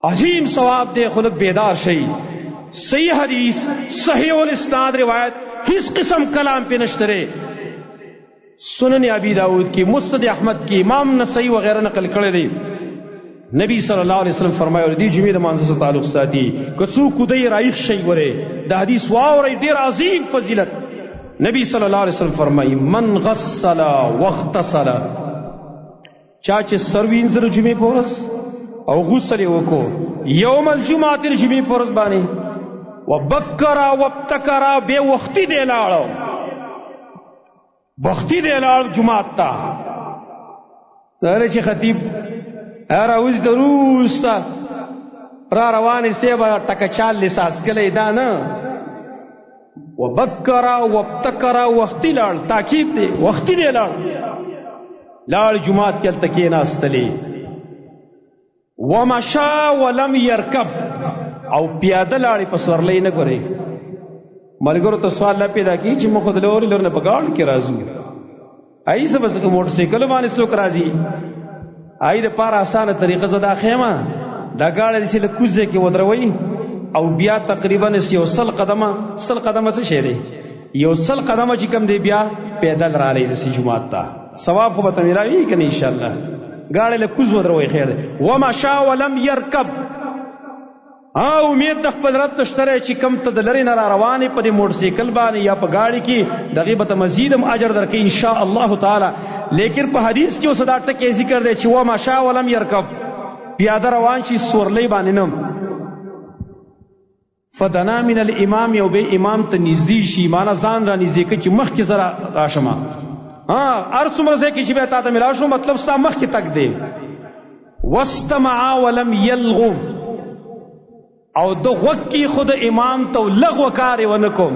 عظیم ثواب دی، خلک بیدار شي. صحیح حدیث، صحیح الاسناد روایت، هیڅ قسم کلام پې نشته دی. سنن ابي داود کې، مسند احمد کې، امام نسائی وغیرہ نقل کړی دی. نبی صلی الله علیه وسلم فرمایي، دی جمعې د مانځه سره تعلق ساتي، که څوک دی رایخ شي ګوره د حدیث واورئ، ډیر عظیم فضیلت. نبی صلی الله علیه وسلم فرمایي، من غسل واغتسل، چا چې سر وینځل جمعې په ورځ او غسل یې وکړو یوم الجمعة د جمعې په ورځ باندې، وبکر وابتکر، بې وختي دی لاړو، وختي دی لاړ جومات ته. دا چې خطیب راوځي ته وروسته را روانې سیبه ټکه چال لساس کلی دا نه، وبکر وابتکر، وختي لاړ، تاکید دی، وختي دی لاړ، لاړ جومات کې هلته کېناستلې. ومشا ولم يرکب، او پیاده لاړې په سورلۍ نه ګورې. ملګرو ته سوال لا پیدا کیږي چې موږ خو د لوري لور نه په ګاډ کې راځو، ای څه بس موټر سایکل باندې څوک راځي؟ ای د پاره اسانه طریقه زه دا خیمه دا ګاډی داسې له کوزې کې ودروئ او بیا تقریبا یو 100 قدمه، 100 قدمه څه شی دی، یو 100 قدمه چې کم دی بیا پیدل رالی داسې جومات ته، ثواب خو به ته میلاویږي که نه انشاءالله. ګاډی له کوز ودروئ خیر دی. ومشا ولم یرکب، او امید د خپل رب ته شته چې کم ته د لرې نه را روانې په دې موټرسایکل باندې یا په ګاډي کې، دغې به ته مزید هم اجر درکوي ان شاء الله تعالی. لیکن په حدیث کې اوس دا ټکی ذکر دی چې ومشا ولم یرکب، پیاده روان شي سورلۍ باندې نه. فدنا من الامام، یو به امام ته نږدې شي، معنا ځان را نږدې کړي چې مخکې زه راشم، ها هر څومره ځای کې چې بیا تا ته ملاو شو، مطلب ستا مخکې تک دی. واستمع ولم یلغو، او د غوږ کې خود امام ته لغو کار یې ونه کوم.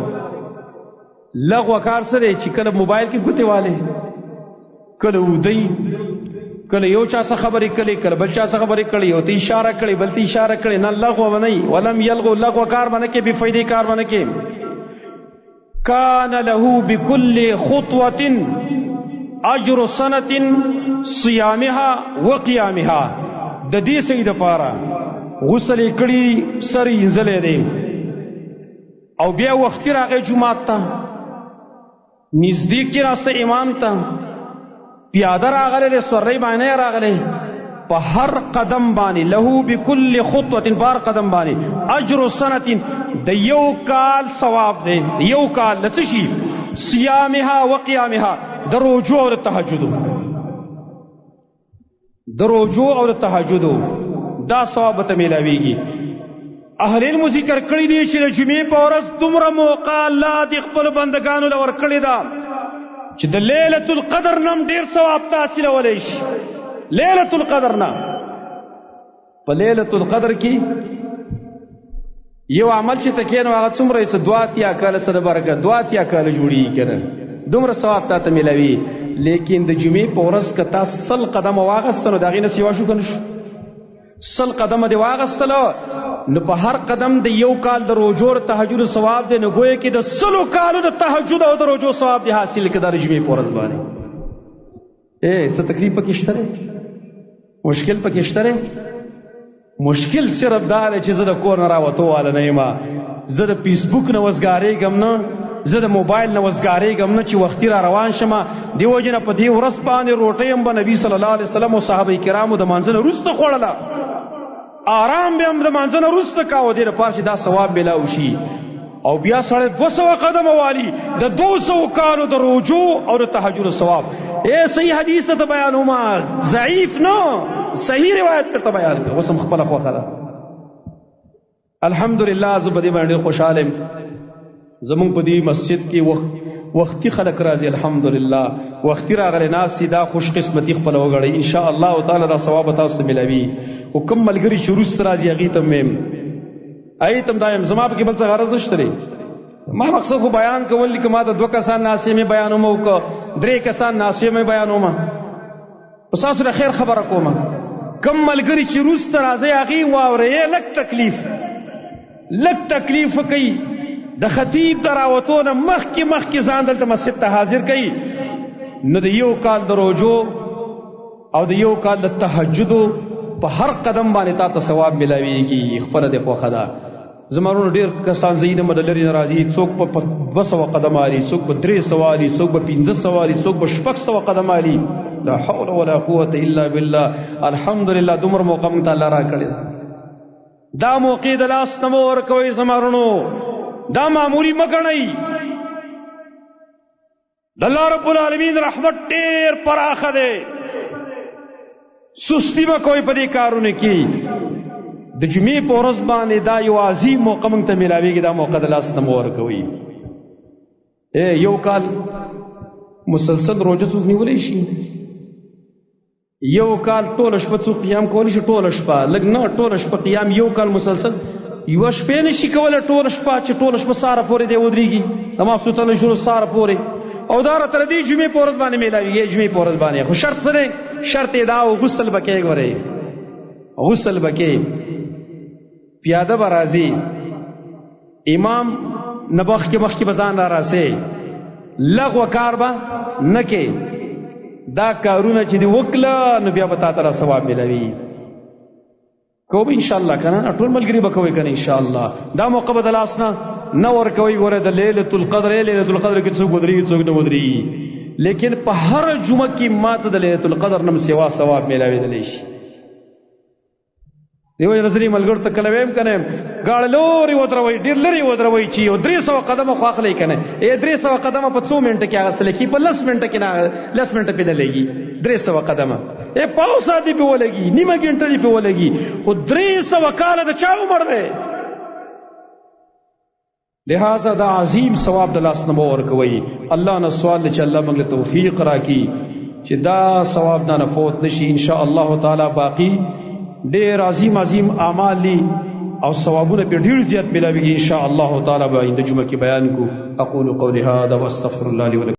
لغو کار څه دی؟ چې کله موبایل کې ګوتې والې، کله ودی، کله یو چا څه خبرې کړې، کله بل چا څه خبرې کړې، یو ته اشاره کړې، بل ته اشاره کړې، نه لغو به نه وي. ولم یلغو، لغو کار به نه کوي، بې فایدې کار به نه کوي. کان له بكل خطوة اجر سنة صيامها وقيامها. د دې سړي دپاره غسل یې کړي، سر یې اینځلی دی، او بیا وختي راغی جومات ته، نږدې کېناسته امام ته، پیاده راغلی دی، سورلۍ باندې نه راغلی، په هر قدم باندې له بكل خطوة، په هر قدم باندې اجر سنة، د یو کال ثواب دی، یو کال د څه شي؟ صيامها وقيامها، د روژو او د تهجدو، د روژو او د تهجدو دا ثواب به ته میلاویږي. اهل علم ذکر کړی دی چې د جمعې په ورځ دومره موقع الله د خپلو بندګانو له ورکړې ده چې د لیلة القدر نه هم ډېر ثواب ته حاصلولی شي. لیلة القدر نه، په لیلة القدر کې یو عمل چې ته کوې نو هغه څومره یې څه 82 کاله سره برکت، 82 کاله جوړېږي که نه، دومره ثواب تا ته میلاوي. لیکن د جمعې په ورځ که تا 100 قدمه واخیسته نو د هغې نه سیوا شو که نه شو؟ 100 قدمه دې واخیستله نو په هر قدم د یو کال د روژو د تهجد ثواب دی، نو ګویا کې د 100 کالو د تهجد او د روژو ثواب دې حاصل کړه د جمعې په ورځ باندې. څه تکلیف پکې شته دی؟ مشکل پکې شته دی؟ مشکل صرف دا دی چې زه د کور نه راوتو واله نه یم، زه د فیسبوک نه وزګارېږم نه، زه د موبایل نه وزګارېږم نه چې وختي را روان شم. دې وجې نه په دې ورځ باندې روټۍ هم به نبي صلی الله علیه وسلم او صحابه کرامو د مانځه نه وروسته خوړله، آرام به هم د مانځه نه وروسته کاوه، دې لپاره چې دا ثواب میلاو شي. او بیا سړی 200 قدمه والي د 200 کالو د روژو او د تهجد ثواب. ای صحیح حدیث ته بیانومه، ضعیف نه، صحیح روایت پرته بیان کړه، اوس هم خپله خوښه ده. الحمدلله زه په دې باندې ډېر خوشحاله یم. زمونږ په دې مسجد کې وختي خلک راځي، الحمدلله وختي راغلی ناست دي، دا خوش قسمتي خپله وګڼئ، ان شاء الله تعالی دا ثواب به تاسو ته میلاوي. خو کوم ملګري چې وروسته راځي هغې ته هم وایم، هغې ته هم دا وایم، زما پکې بل څه غرض نشته دی، ما مقصد خو بیان کول دي. که ما ته 2 کسان ناست مې بیانوم او که 3 کسان ناست مې بیانوم، خو ستاسو د خیر خبره کومه. کوم ملګري چې وروسته راځي هغې واورئ، لږ تکلیف، لږ تکلیف وکړئ، د خطیب د راوتو نه مخکې مخکې ځان دلته مسجد ته حاضر کړئ، نو د یو کال د روژو او د یو کال د تهجدو په هر قدم باندې تا ته ثواب ملاویږي. خپله دې خوښه ده. زما وروڼو ډېر کسان ځایونه مده لرې نه راځي، څوک په 200 قدمه الي، څوک په 300 الي، څوک په 500 الي، څوک په 600 قدمه الي. لا حول ولا قوة الا بالله. الحمدلله دومره موقع مونږ ته الله راکړې ده. دا موقع د لاس نه مه ورکوئ زما وروڼو، دا معمولي مه ګڼئ. د الله رب العالمین رحمت ډېر پراخه دی، سستی مه کوئ په دې کارونو کې. د جمعې په ورځ باندې دا یو عظیم موقع موږ ته میلاویږي، دا موقع د لاس نه مه ورکوئ. یو کال مسلسل روژه څوک نیولی شي؟ یو کال ټوله شپه څوک قیام کولی شي؟ ټوله شپه لږ نه، ټوله شپه قیام یو کال مسلسل یوه شپه نه شي کولی ټوله شپه، چې ټوله شپه سهاره پورې دی ودرېږي، د ماسخوتن شروع سهاره پورې، او دا را تر دې جمعې په ورځ باندې میلاویږي. جمعې په ورځ باندې خو شرط څه دی؟ شرط یې دا و غسل به کوې، ګورې غسل به کوې، پیاده به راځي، امام نه مخکې مخکې به ځان را راسې، لغوه کار به نه کوې. دا کارونه چې دې وکړه نو بیا به تا ته را ثواب میلاوي. کوو به انشاءالله که نه، ټول ملګري به کوئ که نه انشاءالله. دا موقع به د لاس نه نه ورکوئ. ګوره د لیلة القدر، لیلة القدر کې څوک ودرېږي څوک نه ودرېږي، لیکن په هر جمعه کې ما ته د لیلة القدر نم سوا ثواب میلاوېدلی شي. دیو جن ځینې ملګرو ته کله وایم که نه، ګاډی لورې ودروئ، ډېر لرې ودروئ، چې یو 300 قدمه خو اخلئ که نه. 300 قدمه په څو منټه کې اخیستل کېږي؟ په 10 منټه کې نه، 10 منټه پرې نه لګي 300 قدمه. پاو ساعت دې پرې ولګي، نیمه ګنټه دې پرې ولګي، خو 300 کاله د چا عمر دی؟ لہذا دا عظیم ثواب د لاس نه مه ورکوئ. الله نه سوال دی چې الله موږ له توفیق راکړي چې دا ثواب دا نه فوت نشي ان شاء الله تعالی. باقی ډېر عظیم عظیم اعمال دي او ثوابونه په ډېر زیات ملاویږي ان شاء الله تعالی. به آینده جمعه کې بیان کو. اقول قولي هذا واستغفر الله لي ولكم.